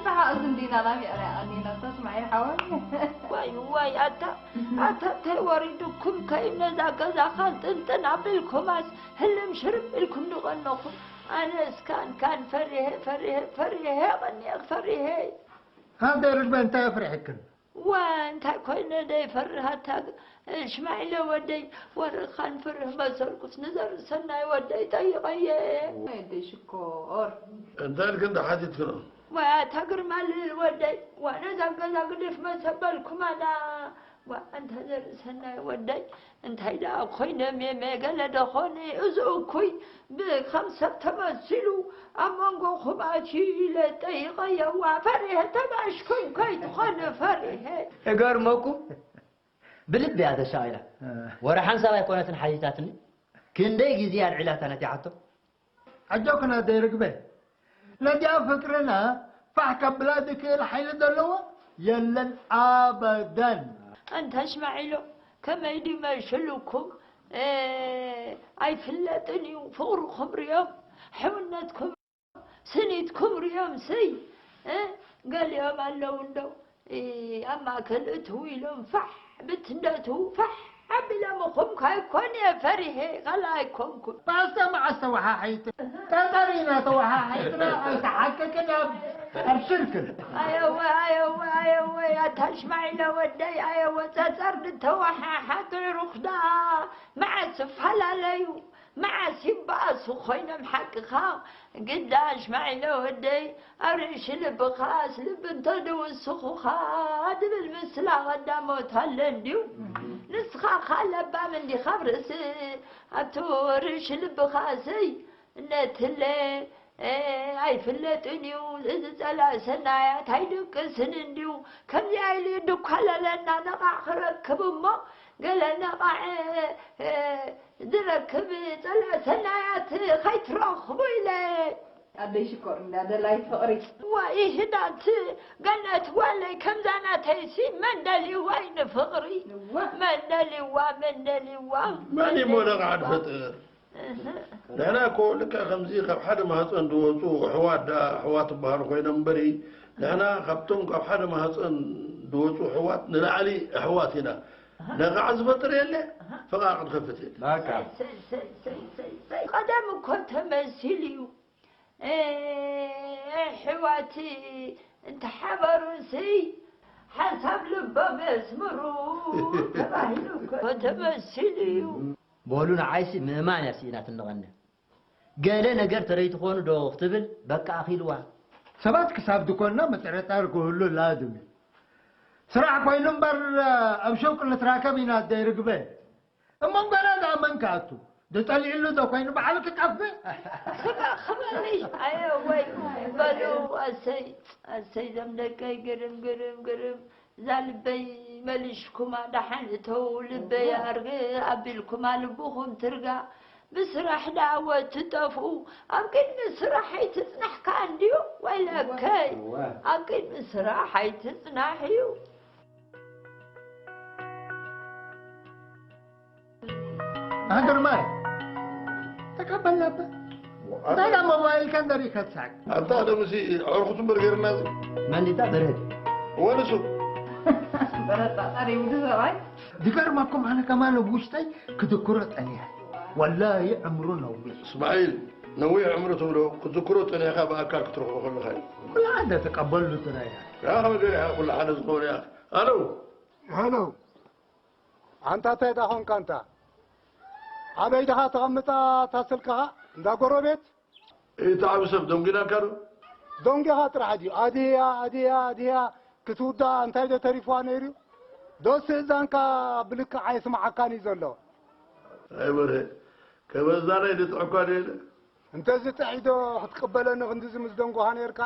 ሰሓቕ ዝንዲና ናብ ይዕረ ኣኒና ተስማዒ ሓወይ። ዋይ ዋይ ኣታ ኣታ እንታይ ወሪዱኩም ከይኑ ነዛ ገዛ ካልጥንጥን ኣቢልኩማስ ህልም ሽርም ኢልኩም ንቐነኹም። ኣነ እስካን ካን ፈሪሄ ፈሪሄ ፈሪሄ ቀኒየ ፈሪሄ። ኣንተ ርግበ እንታይ ኣፍሪሕክን? ዋ እንታይ ኮይነ ደይ ፈርሃታ። ሽማዒለ ወደይ ወርኻን ፍርህ መሰልኩስ ንዘር ሰናይ ወደይ ጠይቐየ። ወደይ ሽኮር እንታይ ኢልክን ተሓቲትክኖ? ዋ ኣታ ግርማ ልል ወደይ ዋ ነዛ ገዛ ግድፍ መሰበልኩማና። ዋ ኣንታ ዘር ሰናይ ወደይ እንታይ ደኣ ኮይነ ሜሜ ገለ ደኾነ እዚ እኩይ ብከም ሰብ ተመሲሉ ኣብ መንጎኹም ኣትዩ ኢለ ጠይቐዮ። ዋ ፈሪሀ ተባሽኩኝ ከይትኾነ ፈሪሀ። እገርመኩም ብልቢ እያ ተሻቒላ። ወረ ሓንሳብ ኣይኮነትን ሓቲታትኒ። ክንደይ ግዜ ኣልዒላታ ነቲ ሓቶ። ኣጆክን ኣደይ ርግበ፣ ነዚኣ ፍቅርና ፋሕ ከብላ ዝክእል ሓይሊ ዘለዎ የለን ኣበደን። ኣንታ ሽማዒሎ ከመይ ድዩ መሽልኩም? ኣይፍለጥን እዩ ፍቅርኩም ርዮም ሕውነትኩም ስኒትኩም ርዮም ስይ ገሊኦም ኣለዉ እንዶ ኣብ ማእከል እትው ኢሎም ፋሕ ብትንደቱ ፋሕ ኣቢሎምኹም ካይኮን እየ ፈሪሄ ካልእ ኣይኮንኩን። ማስተ መዓስ ተወሓሒጥ ጠጠር ኢና ተወሓሒጥና ኣይተሓቀቅን ኣብ ኣብ ሽርክን። ኣየወ ኣየወ ኣየወ ኣታ ሽማዒለ ወደይ ኣየወ ጸጸር ድተወሓሓጥ ሩኽዳ መዓስ እፈላለዩ መዓስ ይበኣሱ ኮይኖም ሓቅኻ ግዳ ሽማዒለ ወደይ ኣብ ርእሲ ልብኻስ ልቢ እንተድውስኹኻ ድብል ምስላ ቀዳሞት ኣለ እንድዩ ንስኻ ኻ ለባም እንዲኻ ኣብ ርእሲ ኣብቲ ርእሲ ልብኻሰይ እነትለ ኣይፍለጥን እዩ እዚ ጸላእ ሰናያት ኣይድቅስን እንድዩ ከምዚኣ ኢሉ ድኳለለና ነቓዕ ክረክብ እሞ ገለ ነቓዕ ዝረክብ ጸላእ ሰናያት ከይትረኽቡ ኢለ። ኣደይ ሽኮር እንዳ ደላይት ፍቕሪ። ዋይ ህዳት ገነት ዋለይ ከምዛ ናተይሲ መን ደልይዋ እዩ ንፍቕሪ እዋ። መን ደልይዋ መን ደልይዋ መን እዩ ሞ ነቓዕ ንፈጥር? ንሕና እኮ ልክዕ ከምዚ ካብ ሓደ ማህፀን ዝወፁ ኣሕዋት ደኣ ኣሕዋት ዝበሃሉ ኮይኖም እምበሪ ንሕና ካብቶም ካብ ሓደ ማህፀን ዝወፁ ኣሕዋት ንላዕሊ ኣሕዋት ኢና። ነቓዕ ዝፈጥር የለ፣ ፈቓቕ ዝኸፍት የለ። በቃ። ሰይ፣ ሰይ፣ ሰይ፣ ሰይ፣ ሰይ። ቀደም እኮ ተመሲሉ እዩ። እ፣ ኣሕዋት እንተሓበሩሲ ሓሳብ ልቦም የስምሩ ተባሂሉ እኮ ተመሲሉ እዩ። በሉ ንዓይሲ ምእማን እያ ስኢናትኒ ቀንያ። ገለ ነገር ተረይትኾኑ ዶ ክትብል በቃ ኣኺልዋ። ሰባት ክሳብ ድኮንና ምጥርጣር ክህሉ ላዝም እዩ። ስራሕ ኮይኑ እምበር ኣብ ሸውቂ ንትራከብ ኢና ኣደይ ርግበ። እሞ ገና ደኣ መን ክኣቱ? ድጠሊዕሉ ዶ ኮይኑ ባዕሉ ክጠፍእ? ክበ- ክበሊ ኣየ ወይ በሉ ኣሰይ ኣሰይ ዘም ደቀይ ግርም ግርም ግርም እዛ ልበይ መሊሽኩማ ደሓን እተው ልበይ ኣርግ ኣቢልኩማ ልብኹም ትርጋ ብስራሕ ደኣ ወትጠፍኡ ኣብ ቅድሚ ስራሕ ኣይትጽናሕካ እንድዩ ወይለከይ እወ። ኣብ ቅድሚ ስራሕ ኣይትጽናሕ እዩ ኣንተ ግርማይ ተቀበል ነበር እንታይ ዳ ሞባይል ከንደሪ ከትሳቅ ኣንታ ደምሲ ኣዕርኩት እምበር ገይርና እዚ መንዲታ በረድ ወንሱ በረጣ ቀሪቡ ሰብኣይ ዝገርመኩም ኣነ ከማን ኣብ ውሽጠይ ክድክሮ ጠኒሐ ወላሂ ዕምሩ ነዊሕ እስማዒል ነዊሕ ዕምሩ ትብሎ ክትዝክሮ ጠኒሕካ ብኣካል ክትረኽቦ ከለኻ እዩ ኩላ ሓደ ተቀበሉ ጥራይ እያ ከመይ ገይርካ ኩሉ ሓደ ዝኸውን እያ ኣለው ሃሎ ኣንታ እንታይ ዳኾንካ ኣንታ ኣበይ ድኻ ተቐምጣ እታ ስልክኻ እንዳ ጎረቤት እቲ ዓቢ ሰብ ደንጒናካ ዶ ደንጊኻ ጥራሕ ድዩ ኣድህያ ኣድህያ ኣድህያ ክትውዳኣ እንታይ ዶ ተሪፍዋ ነይሩ ዶ ስእዛንካ ብልክዕ ኣይስምዓካን እዩ ዘሎ ኣይ በርሀ ከበዛናይ ልጥዕኳ ደለ እንተዝጥዒ ዶ ክትቅበለኒ ክንድዚ ምስ ደንጎኻ ነይርካ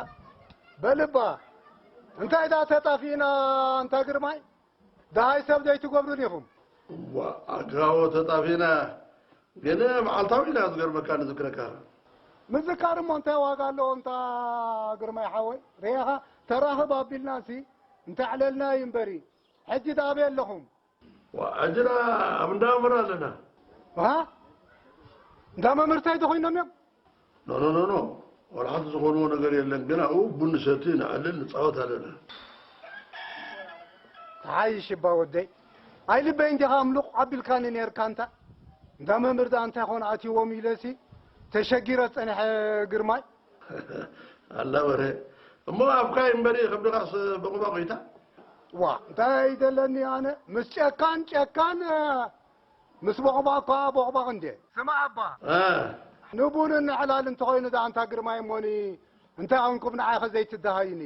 በልባ እንታይ ዳ ተጣፊእና እንታ ግርማይ ደሃይ ሰብ ዘይትገብሩን ኢኹም ኣጋቦ ተጣፊእና ግን መዓልታዊ ኢና ዝገርመካ ንዝክረካ ምዝካር እሞ እንታይ ዋጋ ኣለዎ እንታ ግርማይ ሓወይ ርኤኻ ተራኽብ ኣቢልናሲ እንተዕለልና እዩ እምበሪ ሕጂ ዳበይ ኣለኹም ሕጂ ዳ ኣብ እንዳምር ኣለና እንዳ መምህርታይ ተኾይኖም እዮም? ኖ ኖ ኖ ኖ፣ ወላ ሓንቲ ዝኾንዎ ነገር የለን። ግን ኣብኡ ቡን ንሰቲ፣ ንዕልል፣ ንጻወት ኣለና። ተሓይሽ እባ ወደይ። ኣይልበይ እንዲኻ ኣምሉቕ ኣቢልካኒ ነርካ እንታ። እንዳ መምህር ደኣ እንታይ ኾን ኣትይዎም ኢለሲ ተሸጊረ ጸኒሐ ግርማይ። ኣላ በርሀ፣ እሞ ኣብካ እምበሪ ከብድኻስ በቑባቑ ኢታ? ዋ እንታይ ደለኒ ኣነ ምስ ጨካን ጨካን፣ ምስ ቦቕባቕ ከኣ ቦቕባቕ እንዴ። ስማ ኣባ፣ እ። ንቡን ንዕላል እንተኾይኑ ደኣ ኣንታ ግርማይ እሞኒ እንታይ ኾንኩም ንዓይኸ ዘይትደሃዩኒ?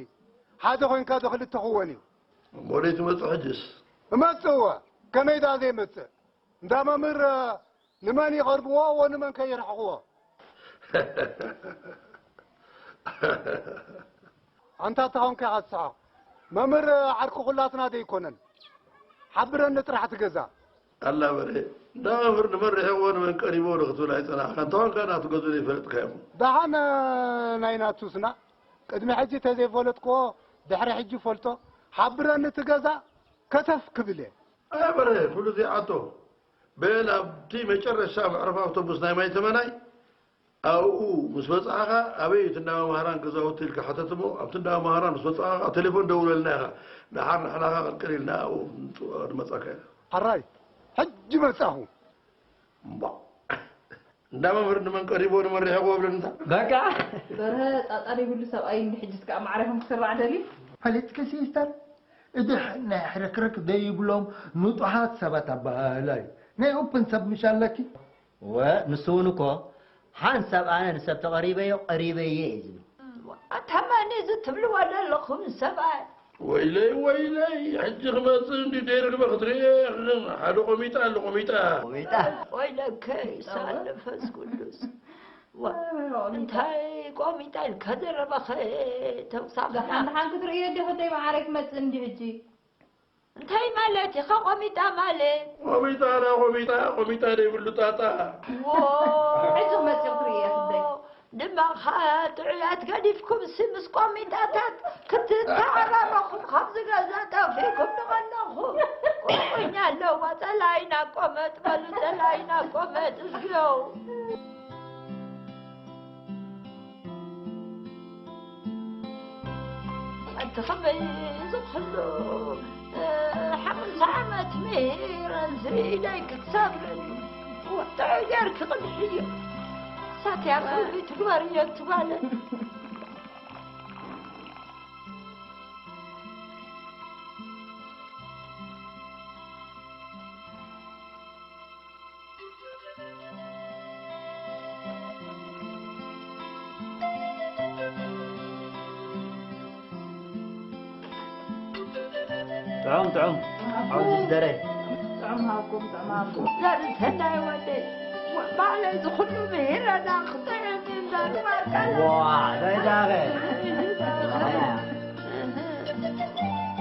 ሓደ ኾይንካ ዶ ክልተ ክወን እዩ? እሞ ደይ ትመጽእ ሕጅስ? እመጽእ እወ፣ ከመይ ደኣ ዘይመጽእ? እንዳ መምህር ንመን ይቐርብዎ ወንመን ከ የርሕቕዎ? ኣንታ ተኾንካ ኢኻ ትስሕቕ። መምህር ዓርኪ ኩላትና ደይኮነን? ሓብረኒ ጥራሕ እቲ ገዛ። ኣላ በርሄ፣ እንዳ መምህር ንመን ርሒቕዎ ንመን ቀሪብዎ ዶ ክትብል ኣይጸናሕካን? እንተኾንካ ናቱ ገጹ ዘይፈለጥካዮ እሞ። ደሓን ናይ ናቱስና ቅድሚ ሕጂ ተዘይፈለጥክዎ ድሕሪ ሕጂ ፈልጦ። ሓብረኒ እቲ ገዛ ከተፍ ክብል እየ። ኣያ በርሄ፣ ኩሉ ዘይዓቶ በል ኣብቲ መጨረሻ መዕረፊ ኣውቶቡስ ናይ ማይ ተመናይ ኣብኡ ምስ በጻሕኻ፣ ኣበይ እቲ እንዳ መምህራን ገዛውቲ ኢልካ ሕተት እሞ፣ ኣብቲ እንዳ መምህራን ምስ በጻሕኻ ቴሌፎን ደውለልና ኢኻ። ደሓር ንሕና ኸኣ ቅልቅል ኢልና ኣብኡ ንመጻካ ኢና። ሕራይ፣ ሕጂ መጻኹ። እምቧ፣ እንዳ መምህር ንመን ቀሪቦ ንመን ርሒቕዎ ብለኒ እንታ። በቃ። በርሀ ጣጣ ዘይብሉ ሰብኣይ እንዲ ሕጂስ ከኣ ማዕረ ኢኹም ክስራዕ ደልዩ? ፈሊጥኪ ሲስተር፣ እድሕ ናይ ሕርክርክ ዘይብሎም ንጡሓት ሰባት ኣበሃህላ እዩ። ናይ ኦፕን ሰብ ምሽ ኣለኪ? እወ፣ ንሱ እውን እኮ ሓንሳብ ኣነ ንሰብ ተቐሪበዮ፣ ቀሪበየ እዩ ዝብል። ኣታ መን እዩ እዚ ትብልዎ ዘለኹም ሰብኣይ? ወይለይ፣ ወይለይ፣ ሕጂ ክመጽእ እንዲ ደይርግበ ክትርእየ፣ ሓደ ቆሚጣ ኣሎ፣ ቆሚጣ። ቆሚጣ? ወይለከይ፣ ሳል መንፈስ ቅዱስ። ዋ፣ እንታይ ቆሚጣ ኢልካ ዘረባኸ ተውሳኽና? ደሓን ደሓን ክትርእዮ ዲኺ ደይ መዓረይ ክመጽእ እንዲ ሕጂ? እንታይ ማለት ኢኻ ቆሚጣ ማለት? ቆሚጣ፣ ዳ ቆሚጣ፣ ቆሚጣ ዘይብሉ ጣጣ። ዎ! ሕጂ ክመጽእ ክትርእዮ እየ ክብደይ። ድማ ኸኣ ጥዑያት ገዲፍኩምሲ ምስ ቆሚጣታት ክትተዓራረኹም ካብዚ ገዛ ጠፊእኩም ንቐነኹም። ቁርቁኛ ኣለዋ፣ ጸላኢና ቆመጥ በሉ፣ ጸላኢና ቆመጥ፣ እዝግዮ። ኣንቲ ኸመይ እዚ ኹሉ፣ እ፣ ሓሙሳ ዓመት ምሂረን ዝኢለይ ክሳብ ጥዑይ ጌርኪ ቅድሕዮ። ሳትያ ክብሪ ትግበርዮ ትጓለ። ጥዑም፣ ጥዑም። ዓውዲ ዝደረ። ጥዑም ሃብኩም፣ ጥዑም ሃብኩም። ዘርኢ ሰናይ ወደይ። ባዕለይ ዝኹሉ ምሂረና ክጥዕም እዩ እምበር፣ ማርካና። ዋ፣ ዳይ ዳኸ።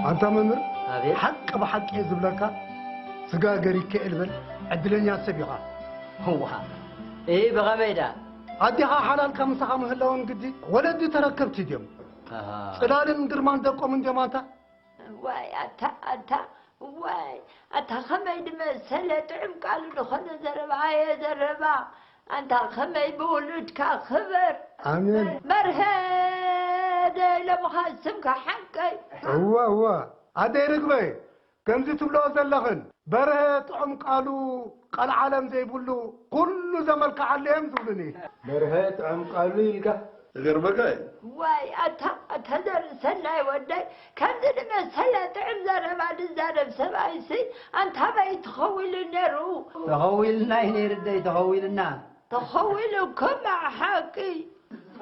ኣንታ መምህር፣ ኣቤት። ሓቂ ብሓቂ እየ ዝብለካ፣ ስጋ ገሪከ እየ ልበል፣ ዕድለኛ ሰብ ኢኻ። እዋ፣ እይ፣ ብኸመይ ዳ? ኣዴኻ ሓላልካ ምሳኻ ምህላውን ግዲ፣ ወለዲ ተረከብቲ ድዮም። ኣሃ። ጽላልን ግርማን ደቆም እንድዮም ኣንታ። ዋይ፣ ኣታ፣ ኣታ፣ ዋይ፣ ኣታ ኸመይ ድመሰለ ጥዑም ቃሉ ዝኾነ ዘረባ፣ ኣየ ዘረባ፣ ኣንታ ኸመይ ብውሉድካ ክበር። ኣሜን። በርሀ፣ ደይ ለምኻ ስምካ ሓቀይ። እወ፣ እወ፣ ኣደይ ርግበይ፣ ከምዚ ትብልኦ ዘለኽን፣ በርሀ ጥዑም ቃሉ ቀልዓለም ዘይብሉ፣ ኩሉ ዘመልክዓሉ እዮም ዝብሉኒ። በርሀ ጥዑም ቃሉ ኢልካ። ዝገርመካ እዩ። ዋይ፣ ኣታ፣ ኣታ ዘርኢ ሰናይ ወደይ፣ ከምዚ ዝመሰለ ጥዑም ዘረባ ዝዛረብ ሰብኣይሲ፣ ኣንታ ኣበይ ተኸዊሉ ነይሩ? ተኸዊልና እዩ ነይሩ፣ ደይ፣ ተኸዊልና። ተኸዊሉ እኮ እምበኣር ሓቂ።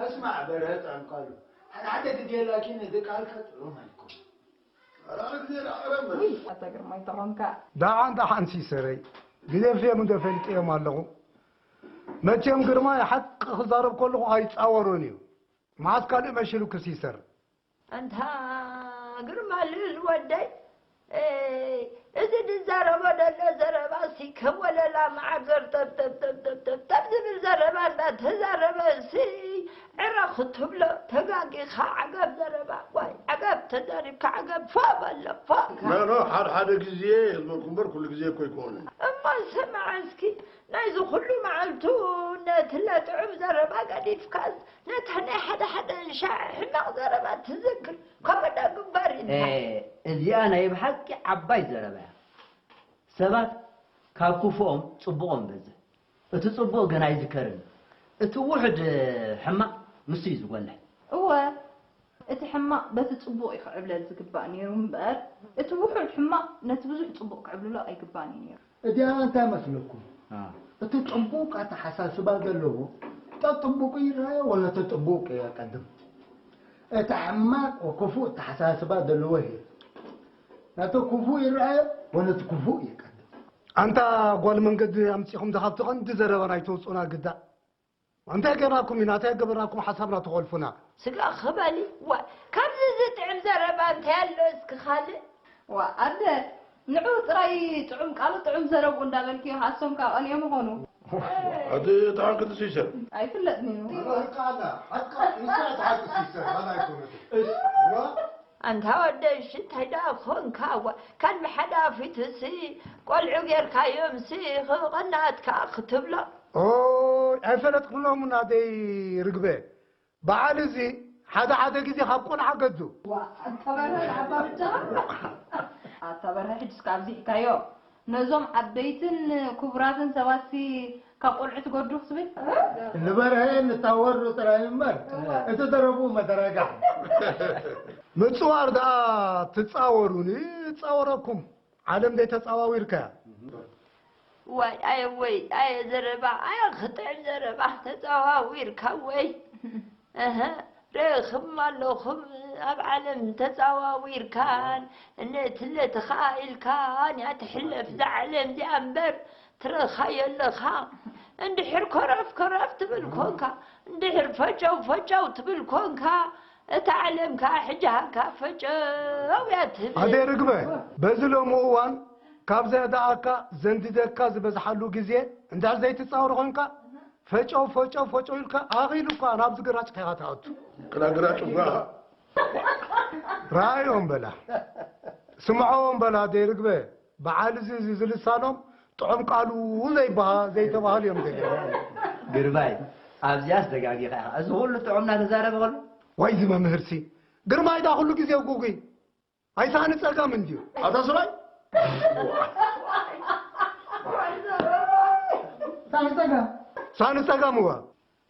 ኣስማዕ፣ በርሀ ጥዑም ቃሉ፣ ሓደ ሓደ ግዜ ላኪን እቲ ቃልካ ጥዑም ኣይኮነን። ውይ፣ ኣታ ግርማይ ተኾንካ። ደሓን፣ ደሓን ሲሰረይ፣ ግዜ ፊልም ዶ ፈልጥዮም ኣለኹ። መቸም ግርማይ ሓቂ ክዛረብ ከለኹ ኣይጻወሮን እዩ። መዓስ ካልእ መሲሉኪ ሲሰር? ኣንታ ግርማ ልል ወደይ፣ ኤ፣ እዚ ዝዛረቦ ደሎ ዘረባሲ ከም ወለላ መዓር ዘርጠብጠብጠብጠብጠብ ዝብል ዘረባ እንዳተዛረበ ሲ ዕረ ክትብሎ ተጋጊኻ። ዓገብ ዘረባ፣ ዋይ፣ ዓገብ ተዛሪብካ፣ ዓገብ ፎእ በሎ፣ ፎእ። ኖ፣ ኖ፣ ሓደ ሓደ ግዜ ዝበልኩ እምበር ኩሉ ግዜ እኮ ኣይኮነን። እሞ ስማዕ እስኪ፣ ናይዚ ኩሉ መዓልቱ ነቲ ለጥዑም ዘረባ ገዲፍካስ ነታ ናይ ሓደ ሓደ ሻዕ ሕማቕ ዘረባ ትዝክር። ከምኡ ዶ ግበር ኢልካ? እዚኣ ናይ ብሓቂ ዓባይ ዘረባ እያ። ሰባት ካብ ክፉኦም ጽቡቖም በዝሕ። እቲ ጽቡቕ ግን ኣይዝከርን። እቲ ውሑድ ሕማቕ ንሱ እዩ ዝጎልሕ። እወ፣ እቲ ሕማቕ በቲ ጽቡቕ እዩ ክዕብለል ዝግባእ ነይሩ እምበር፣ እቲ ውሑድ ሕማቕ ነቲ ብዙሕ ጽቡቕ ክዕብልሎ ኣይግባእን እዩ ነይሩ። እዚኣ እንታይ መስለኩም? እቲ ጥቡቅ ኣተሓሳስባ ዘለዎ ተጥቡቁ ይረኣዮ ወላ ተጥቡቅ የቀድም? እቲ ሕማቅ ወክፉእ ኣተሓሳስባ ዘለዎ ይሄድ ነቲ ክፉእ ይረኣዮ ወላ እቲ ክፉእ የቀድም? ኣንታ ጓል መንገዲ ኣምጺኹም ዛኻብቲ ቀንዲ ዘረባ ናይ ተውጽኡና ግዳ እንታይ ገርናኩም ኢና እንታይ ገበርናኩም ሓሳብና ትኾልፉና? ስጋኺ በሊ ዋእ ካብዚ ዝጥዕም ዘረባ እንታይ ኣሎ እስኪ ካልእ? ዋእ ኣደ ንዑ ጥራይ ጥዑም ቃሉ ጥዑም ዘረብኡ እንዳበልክዮ ሃሶም ካብ ቀንዮ ምኾኑ። ኣቲ እቲ ሓቂ እቲ ሲሰር። ኣይፍለጥን እዩ። ሓቃ ኣላ ሓቃ ንሳ እቲ ሓቂ ሲሰር ካላ ኣይኮነትን። እዋ ኣንታ ወደይ ሽታይ ደኣ ኮንካ ዋእ ካልሚ ሓዳፊትሲ ቆልዑ ጌርካዮምሲ ክቕናት ከኣ ክትብሎ ኦይ ኣይፈለጥክሎምን ኣደይ ርግበ በዓል እዚ ሓደ ሓደ ግዜ ካብ ቆልዓ ገዱ። ኣታ በርሀ ንዓባ ብቻኻ ኣታ በርሀ ሕጅስ ካብዚ ኢልካዮ ነዞም ዓበይትን ክቡራትን ሰባትሲ ካብ ቆልዑ ትገዱ ክትብል። ንበርሀ ንታወሩ ጥራይ እምበር እቲ ደረፉ መተረጋሕ። ምፅዋር ደኣ ትፃወሩኒ ይፃወረኩም። ዓለም ደይ ተጻዋዊርካያ። ዋይ ኣየ ወይ ኣየ ዘረባ ኣየ ክጥዕም ዘረባ ተጻዋዊርካ ወይ እህ ረኽም ኣለኹም ኣብ ዓለም ተጻዋዊርካን እነትለትኻ ኢልካን እያ ትሕለፍ እዛ ዓለም እዚኣ እምበር ትረኻ የለኻ እንድሕር ኮረፍ ኮረፍ ትብል ኮንካ እንድሕር ፈጨው ፈጨው ትብል ኮንካ እታ ዓለም ከኣ ሕጂ ሃካ ፈጨው እያ ትብል። ኣደይ ርግበ፣ በዚ ሎሚ እዋን ካብ ዘህድኣካ ዘንድደካ ዝበዝሓሉ ግዜ እንድሕር ዘይትጻወሮ ኮይንካ ፈጨው ፈጨው ፈጨው ኢልካ ኣኺሉካ ናብዚ ግራጭ ኢኻ ትኣቱ። ክላ ግራጭ እባ ኢኻ። ረኣዮም በላ ስምዖም በላ ኣደይ ርግበ። በዓል እዚ እዚ ዝልሳኖም ጥዑም ቃሉ ዘይበሃ ዘይተባህሉ እዮም ዘለዉ። ግርማይ ኣብዚኣስ ደጋጊኻ ኢኻ። እዚ ኩሉ ጥዑም እናተዛረበ ከሎ። ዋይ እዚ መምህርሲ ግርማይ ዳ ኩሉ ግዜ ጉጉይ ኣይሳኒ ጸገም እንድዩ። ኣታ ስራይ ሳኒ ጸገም ሳኒ ጸገም እዋ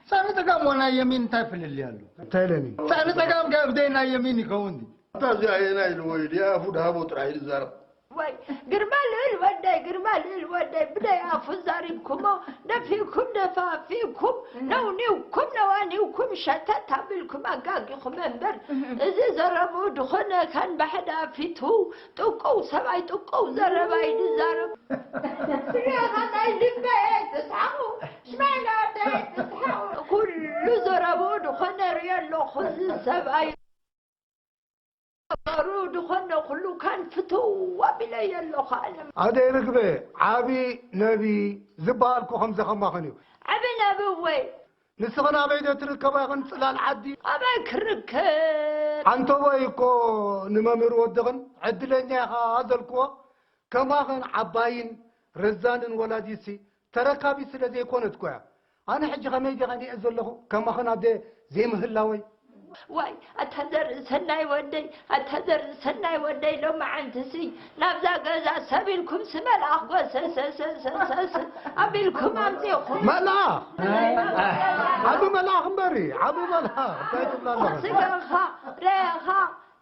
ሳኒ ጸገም ወና የሚን እንታይ ፍልልይ ኣሎ? እንታይ ለኒ? ሳኒ ጸገም ከብደይ ናይ የሚን ይኸውን ድዩ? ኣታ እዚኣ ኣየናይ ኢልዎ እዩ ድኣ ኣፉ ድሃቦ ጥራሕ እዩ ዝዛረብ። ዋይ ግርማ ልእል ወደይ ግርማ ልእል ወደይ ብደይ ኣፉ ዛሪብኩሞ ደፊእኩም ደፋፊእኩም ነውኒውኩም ነዋኒውኩም ሸተት ኣቢልኩም ኣጋጊኹም እምበር እዚ ዘረብኡ ድኾነ ካን ብሓደ ኣፊቱ ጥቁው ሰብኣይ ጥቁው ዘረባ እዩ ዝዛረብ። ስጋኻ ናይ ልበይ ኣይትስሓቑ ሽማዕና ወደይ ኣይትስሓቑ ኩሉ ዘረብኡ ድኾነ ርእዮ ኣለኹ እዚ ሰብኣይ። ተጋሩ ዝኾነ ኩሉ ካን ፍትው ኣቢለዮ ኣለኹ ኣለም። ኣደይ ርግበ ዓቢ ነቢ ዝበሃል እኮ ከምዚ ከማኽን እዩ። ዓቢ ነቢ እወ። ንስኽን ኣበይ ዶ ትርከባ ኢኽን ጽላል ዓዲ? ኣበይ ክርከብ? ዓንተቦይ እኮ ንመምህር ወድኽን ዕድለኛ ኢኻ ዘልክዎ ከማኽን ዓባይን ረዛንን ወላዲትሲ ተረካቢት ስለ ዘይኮነት እኮ እያ። ኣነ ሕጂ ከመይ ድየ ከኒኤ ዘለኹ ከማኽን ኣደ ዘይምህላወይ። ዋይ ኣታ ዘርኢ ሰናይ ወደይ ኣታ ዘርኢ ሰናይ ወደይ ሎማዓንትሲ ናብዛ ገዛ ሰብ ኢልኩምሲ መልኣኽ ጎሰሰሰሰሰስ ኣቢልኩም ኣምፂኹም። መልኣኽ ዓቢ መልኣኽ እምበሪ ዓቢ መልኣኽ እንታይ ትብላ ኣለኻ? ስጋኻ ርኤኻ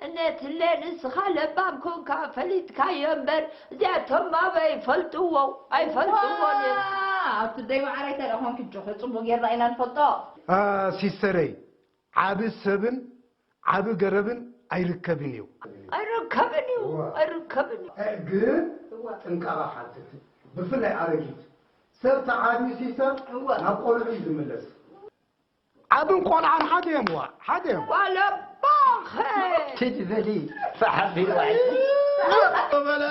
እነትለ ንስኻ ለባም ኮንካ ፈሊጥካዮ እምበር እዚኣቶም ኣበይ ይፈልጥዎ ኣይፈልጥዎን እዮም። ኣብቲ ደይ ማዓረይ ተለኾንኪ እጆኺ ጽቡቕ ጌርና ኢና ንፈልጦ። ሲስተረይ ዓቢ ሰብን ዓቢ ገረብን ኣይርከብን እዩ። ኣይርከብን እዩ ኣይርከብን እዩ። ግን ጥንቃቐ ሓትት ብፍላይ ኣረጊት ሰብ ተዓብዩ ሲስተር ናብ ቆልዑ እዩ ዝምለስ። ዓብን ቆልዓን ሓደ እዮም ዋ ሓደ እዮም። ዋለባኸ ትድበሊ ፈሓቢል ዋዒ በላ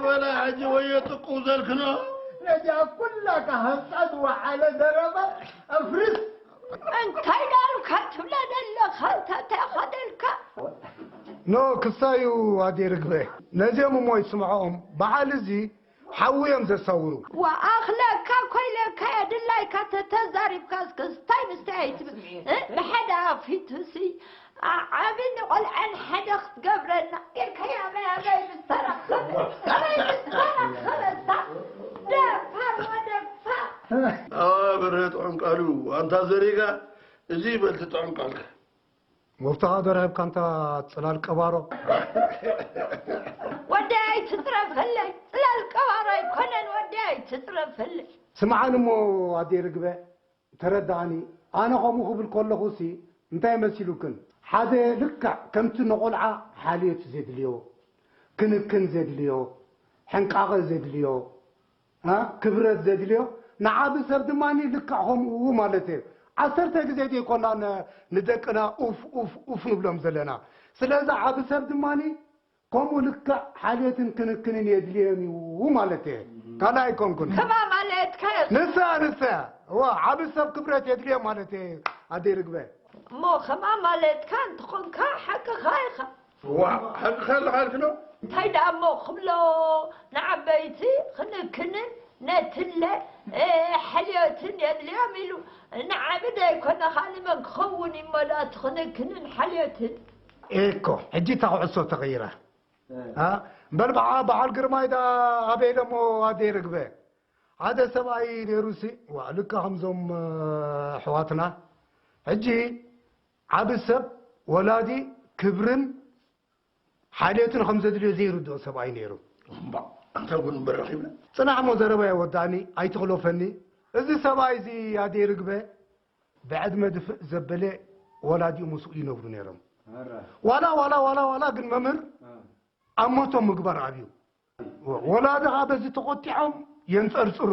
በላ ሕጂ ወዮ ጥቁ ዘልክኖ ነዚኣ ኩላ ካሃንፃ ዝወዓለ ዘረባ ኣፍርስ እንታይ ዳልካ ትብላ ዘለኻ እንታይ እንታይ ኸደልካ ኖ ክሳዩ ኣዴ ርግበ ነዚኦም እሞ ይስምዖም በዓል እዚ ሓዊ እዮም ዘሳውሩ። ወኣኽለካ ከየድላይካ ተተዛሪብካ እስከ ስታይ ምስተይ ኣይትብል። እ? ብሓደ ኣፊቱሲ ዓ-፣ ዓቢ ንቆልዓ ንሓደ ክትገብረና ኢልካ ያበይ ኣበይ ምስተረኸበ? ኣበይ ምስተረኸበ? እዛ ደፋር ወደፋር። ኣዋ ብረ ጥዑም ቃሉ ኣንታ ዘሪጋ እዚ ይበል ትጥዑም ቃልካ። መፍትኻ ዶ ረኺብካ ኣንታ ጽላል ቀባሮ? ወደይ ኣይትጽረፈለይ፣ ጽላል ቀባሮ ኣይኮነን፣ ወደይ ኣይትጽረፈለይ። ስምዓኒ እሞ ኣደይ ርግበ፣ ተረድኣኒ። ኣነ ከምኡ ክብል ከለኹሲ እንታይ መሲሉክን? ሓደ ልክዕ ከምቲ ንቖልዓ ሓልዮት ዘድልዮ፣ ክንክን ዘድልዮ፣ ሕንቃቐ ዘድልዮ፣ እ፣ ክብረት ዘድልዮ፣ ንዓቢ ሰብ ድማ ልክዕ ከምኡ ማለት እዩ። ዓሰርተ ግዜ ዘይኮና ን-፣ ንደቅና ኡፍ፣ ኡፍ፣ ኡፍ ንብሎም ዘለና። ስለዚ ዓቢ ሰብ ድማ ከምኡ ልክዕ ሓልዮትን ክንክንን የድልዮም እዩ ማለት እየ። ካልእ ኣይኮንኩን። ከማ ማለትካ እዩ። ንሳ፣ ንሳ። እዋ፣ ዓቢ ሰብ ክብረት የድልዮ ማለት እየ፣ ኣደይ ርግበ። እሞ ከማ ማለትካ እንተኾንካ ሓቅኻ ኢኻ። ዋ፣ ሓቅኻ ኣለኻ ኢልክኖ? እንታይ ደኣ እሞ ክብሎ፣ ንዓበይቲ ክንክንን ነትለ፣ እ፣ ሕልዮትን የድልዮም ኢሉ። ንዓቢ ደይኮነ፣ ካልእ መን ክኸውን እዩ እሞ ደኣ እቲ ክንክንን ሓልዮትን? ኤኮ፣ ሕጂ እታ ኩዕሶ ተቐይራ። እ። አ? እምበር በዓ-፣ በዓል ግርማይ ደኣ ኣበይ ኢሎሞ ኣደይ ርግበ? ሓደ ሰብኣይ ነይሩሲ፣ ዋ፣ ልካ ከምዞም፣ እ፣ ኣሕዋትና። ሕጂ ዓቢ ሰብ ወላዲ ክብርን ሓልዮትን ከም ዘድልዮ ዘይርድኦ ሰብኣይ ነይሩ። እምባ፣ ኣንታ እውን እምበር ረኺብና። ጽናሕ እሞ ዘረባይ ወዳእኒ፣ ኣይትኽለፈኒ። እዚ ሰብኣይ እዚ ኣደይ ርግበ ብዕድመ ድፍእ ዘበለ ወላዲኡ ምስኡ ይነብሩ ነይሮም። ኣረ። ዋላ፣ ዋላ፣ ዋላ፣ ዋላ ግን መምህር እ። ኣብ ሞቶም ምግባር ኣብዩ። ወ-፣ ወላዲ ኸዓ በዚ ተቖጢዖም የንጸርጽሩ።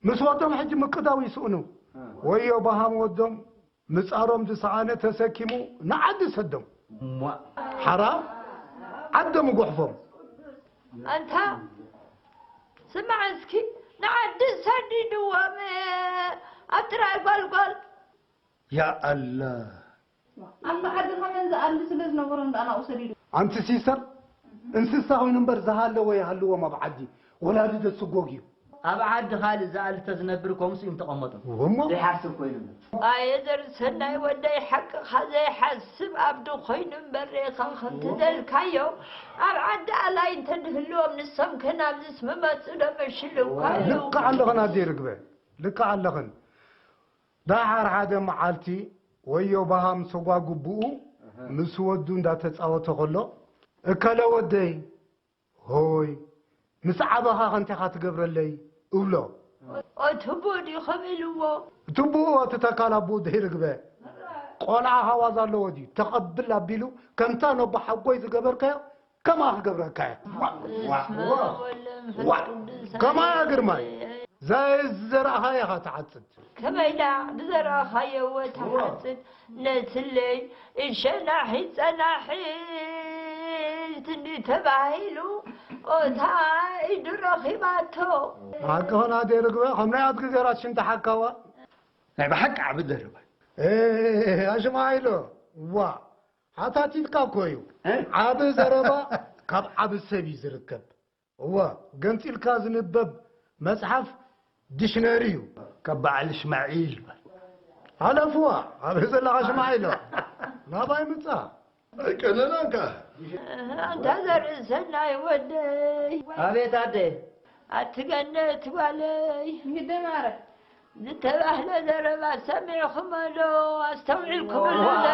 ምስ ወዶም ሕጂ ምቅዳው ይስእኑ። እ። ወዮ በሃም ወዶም ምጻሮም ዝሰኣነ ተሰኪሙ ንዓዲ ሰዶም። እሟ። ሓራ ዓዶም እጉሕፎም። ኣንታ ስማዕ እስኪ፣ ንዓዲ ሰዲድዎም ኣብ ጥራይ ጓልጓል። ያ ኣላ። ኣብ ዓዲ ኸመን ዝኣሊ ስለ ዝነበሮም ደኣ ናብኡ ሰዲዱ። ኣንቲ ሲስተር፣ እንስሳ ኮይኑ እምበር ዝሃለወ ይሃልዎም ኣብ ዓዲ። ወላዲ ደስጎግ እዩ። ኣብ ዓዲ ካልእ ዝኣሊ ተዝነብር ከምሱ እዮም ተቐመጡ። እወ እሞ። ዘይሓስብ ኮይኑ እምበር። ኣየ ዘርሰናይ ወደይ፣ ሓቅኻ ዘይሓስብ ኣብዲ ኮይኑ እምበር፣ ርኢኻ ከምቲ ዘልካዮ ኣብ ዓዲ ኣላይ እንተድህልዎም ንሶም ከ ናብዚስ ምመጹ ዶ መሽልውካ ኣለዉ? ልክዕ ኣለኽን ኣደይ ርግበ፣ ልክዕ ኣለኽን። ደሓር ሓደ መዓልቲ ወዮ በሃም ሰጓጉብኡ እህ። ምስ ወዱ እንዳተጻወተ ከሎ፣ "እከለ ወደይ፣ ሆይ፣ ምስ ዓበኻ ከ እንታይ ኢኻ ትገብረለይ?" እብሎ። ኦ፣ ትቡእ ድዩ ከም ኢልዎ? ትቡእ እቲ ተካል ኣቦኡ ደይርግበ። ቆልዓ ሃዋዝ ኣለዎ ድዩ? ተቐብል ኣቢሉ፣ ከምታ ነቦ ሓጎይ ዝገበርካዮ፣ ከማኻ ክገብረካ እየ። ዋ፣ ዋ፣ ዋ፣ ዋ። ከማያ ግርማይ፣ ዘይ-፣ ዝዘራእኻዮ ኢኻ ትዓጽድ። ከመይ ደኣ ብዘራእኻዮ እወ ትሓጽድ? ነትለይ እሸናሒት ጸናሒት እንዲ ተባሂሉ፣ ኦታ ኢዱ ረኺባቶ። ሓቅኽን ኣደይ ርግበ፣ ከም ናይ ኣድጊ ገይራ ሽንቲ ሓካዋ። ናይ ብሓቂ ዓቢ ዘረባ። ኤ፣ ኣሽማዒሎ፣ ዋ። ሓታቲትካ እኮ እዩ። እ? ዓቢ ዘረባ ካብ ዓቢ ሰብ እዩ ዝርከብ። እወ፣ ገንጺልካ ዝንበብ መጽሓፍ ዲሽነሪ እዩ። ካብ በዓል እሽማዒል በል። ሓለፍዋ፣ ኣበይ ዘለኻ እሽማዒሎ? ናባይ ምጻ። ኣይቀነናን ከኣ። ኣንታ ዘርኢ ሰናይ ወደይ። ኣቤት ኣደ። ኣቲ ገነት ጓለይ። ይደማረ። ዝተባህለ ዘረባ ሰሚዕኹሞ ዶ? ኣስተውዒልኩምሉ ዶ? ዋ!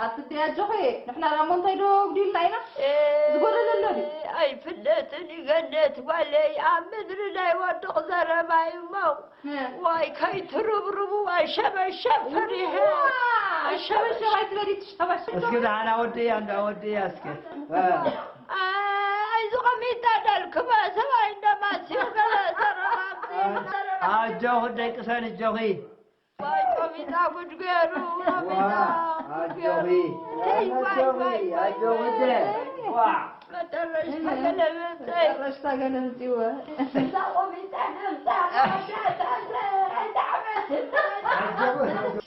ኣቲ ኣጆኺ፣ ንሕና ደኣ እሞ እንታይ ዶ ጉዲልና ኢና? እ፣ ዝጎደለ ኣሎ ድዩ? ኣይፍለጥን እዩ ገነት ጓለይ፣ ኣብ ምድሪ ናይ ወድቕ ዘረባ እዩ እሞ። እ። ዋይ፣ ከይትርብርቡ፣ ዋይ፣ ሸበሸብ ፈሪሐ። ዋ! ሸበሸብ ኣይትበሊ፣ ትሸበሸብ። እስኪ ደሓን ኣወድእያ፣ እንዳ ኣወድእያ እስኪ። እ። ኣይ፣ ዝቐሚጣ ዳልክባ ሰብኣይ እንደማስዮ ገለ ዘረባ ኣምፅኡ፣ ዘረባ። ኣጆኺ ደቂ ሰን፣ ኣጆኺ። ዋይ፣ ቆሚጣ ጉድ ገይሩ፣ ቆሚጣ ዋ፣ ጉድ ገይሩ። ኣጆኺ። ተይ፣ ዋይ፣ ዋይ፣ ዋይ፣ ኣጆኺ ዋይ። ደ። ዋ። መጠረሽታ ገለ መምፀ። መጠረሽታ ገለ ምፅእዎ። እዛ ቆሚጣ ነምፃ፣ መወዳእታ፣ ኣይተዓመትን። ኣጆኺ።